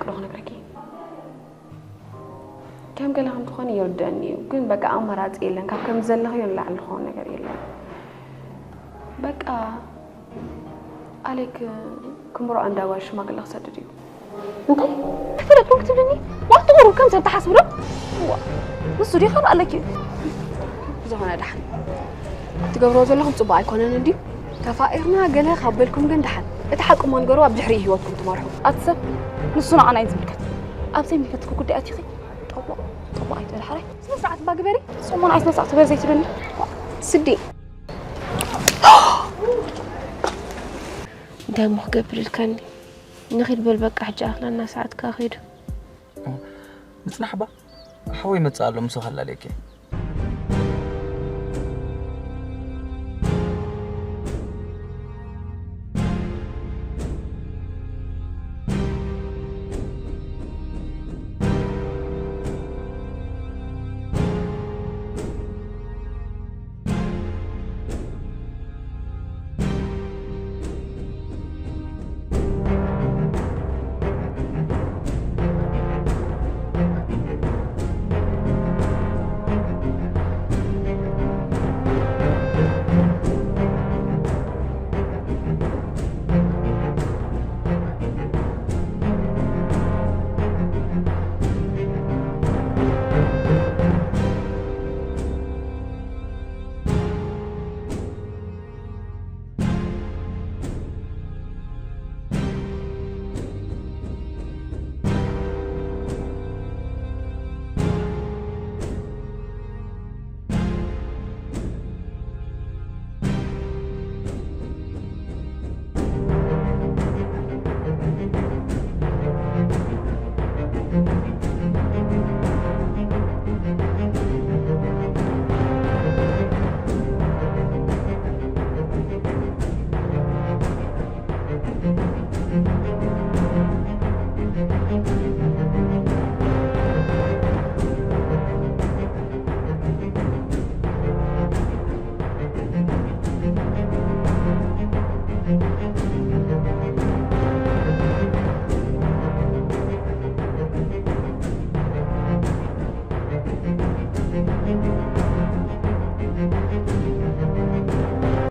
ዶ ክነግረኪ? ከም ገለ ከም ትኾኒ ይርደኒ እዩ፣ ግን በቃ ኣማራጺ የለን። ካብ ከም ዘለኽዮ ንላዕሊ ዝኾን ነገር የለን። በቃ ኣሌክ ክምሮ ኣንዳባ ሽማግለ ክሰድድ እዩ። እንታይ ፈለጥኩም ክትብልኒ? ዋት ቁሩ ከም ሰብ ትሓስቡ ዶ? ዋ፣ ንሱ ዲኻ ኣለኪ? ዝኾነ ደሓን ትገብርዎ ዘለኹም ጽቡቕ ኣይኮነን እንድዩ። ተፋቂርና ገለ ካብ በልኩም ግን ደሓን እቲ ሓቂ እሞ ንገሩ፣ ኣብ ድሕሪ ህይወትኩም ትመርሑ። ኣቲ ሰብ፣ ንሱ ንዓና እዩ ዝምልከት። ኣብ ዘይምልከትኩ ጉዳይ ኣቲኺ ጠቦቕ ጠቦቕ ኣይትበል ሓራይ። ስነ ስርዓት እባ ግበሪ። ጽሙን ኣይትመጻእ ትበል ዘይትብልኒ። ስዲ እንታይ እሞ ክገብር ኢልካኒ? ንኺድ በል በቃ፣ ሕጂ ኣኽለና ሰዓት ከኣ ኺዱ። ምጽናሕ ባ ሓወይ መጽእ ኣሎ፣ ምስ ከላለየኪ።